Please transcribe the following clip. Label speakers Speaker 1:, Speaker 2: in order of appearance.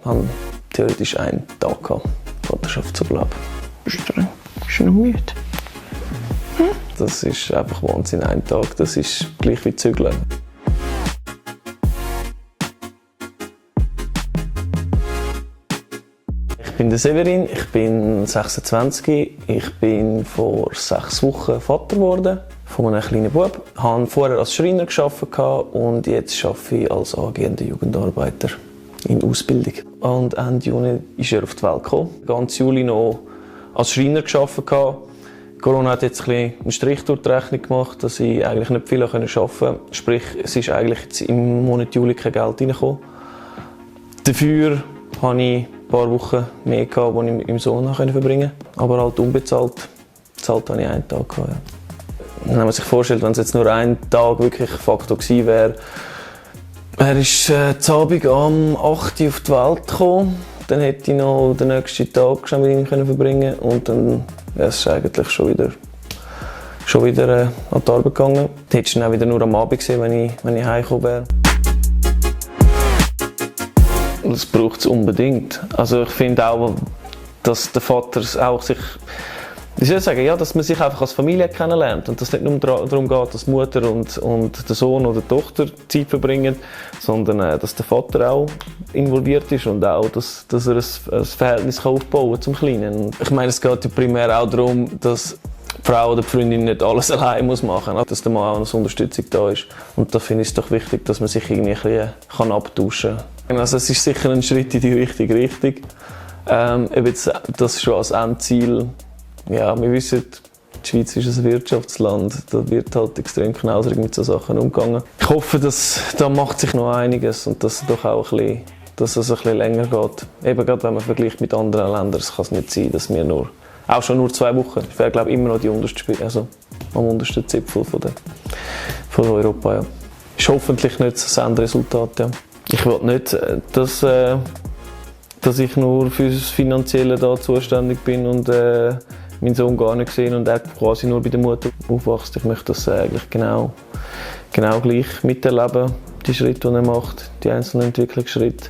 Speaker 1: Ich hatte theoretisch einen Tag Vaterschaftsurlaub. Bist du noch müde? Das ist einfach Wahnsinn, ein Tag. Das ist gleich wie Zügeln. Ich bin der Severin, ich bin 26. Ich bin vor 6 Wochen Vater geworden von einem kleinen Bub. Ich habe vorher als Schreiner gearbeitet und jetzt arbeite ich als angehender Jugendarbeiter in Ausbildung. Und Ende Juni ist er auf die Welt gekommen. Ganz Juli noch als Schreiner gearbeitet. Corona hat jetzt ein bisschen einen Strich durch die Rechnung gemacht, dass ich eigentlich nicht viel arbeiten konnte. Sprich, es ist eigentlich jetzt im Monat Juli kein Geld reingekommen. Dafür hatte ich ein paar Wochen mehr, die ich mit meinem Sohn verbringen konnte. Aber halt unbezahlt. Bezahlt habe ich einen Tag. Ja. Wenn man sich vorstellt, wenn es jetzt nur ein Tag wirklich Faktor gewesen wäre, er ist am Abend um 8 Uhr auf die Welt gekommen. Dann hätte ich noch den nächsten Tag schon mit ihm verbringen können. Und dann wäre es eigentlich schon wieder an die Arbeit gegangen. Dann hättest du ihn auch wieder nur am Abend gesehen, wenn ich heimgekommen wäre. Das braucht es unbedingt. Also ich finde auch, dass der Vater auch sich, ich würde sagen, ja, dass man sich einfach als Familie kennenlernt und dass es nicht nur darum geht, dass die Mutter und der Sohn oder die Tochter Zeit verbringen, sondern dass der Vater auch involviert ist und auch, dass er ein Verhältnis aufbauen kann zum Kleinen. Und ich meine, es geht ja primär auch darum, dass die Frau oder die Freundin nicht alles allein machen muss, dass der Mann auch als Unterstützung da ist. Und da finde ich es doch wichtig, dass man sich irgendwie ein bisschen abtauschen kann. Also es ist sicher ein Schritt in die richtige Richtung. Ob jetzt das schon als Endziel, ja, wir wissen, die Schweiz ist ein Wirtschaftsland, da wird halt extrem knauserig mit solchen Sachen umgegangen. Ich hoffe, dass da macht sich noch einiges und dass es doch auch dass es ein bisschen länger geht. Eben gerade wenn man vergleicht mit anderen Ländern, kann es nicht sein, dass wir auch schon nur 2 Wochen, ich wäre glaube ich immer noch die unterste, also am untersten Zipfel von Europa. Ja. Ist hoffentlich nicht das Endresultat. Ja. Ich will nicht, dass ich nur für das Finanzielle da zuständig bin und meinen Sohn gar nicht gesehen und er quasi nur bei der Mutter aufwächst. Ich möchte das eigentlich genau gleich miterleben, die Schritte, die er macht, die einzelnen Entwicklungsschritte.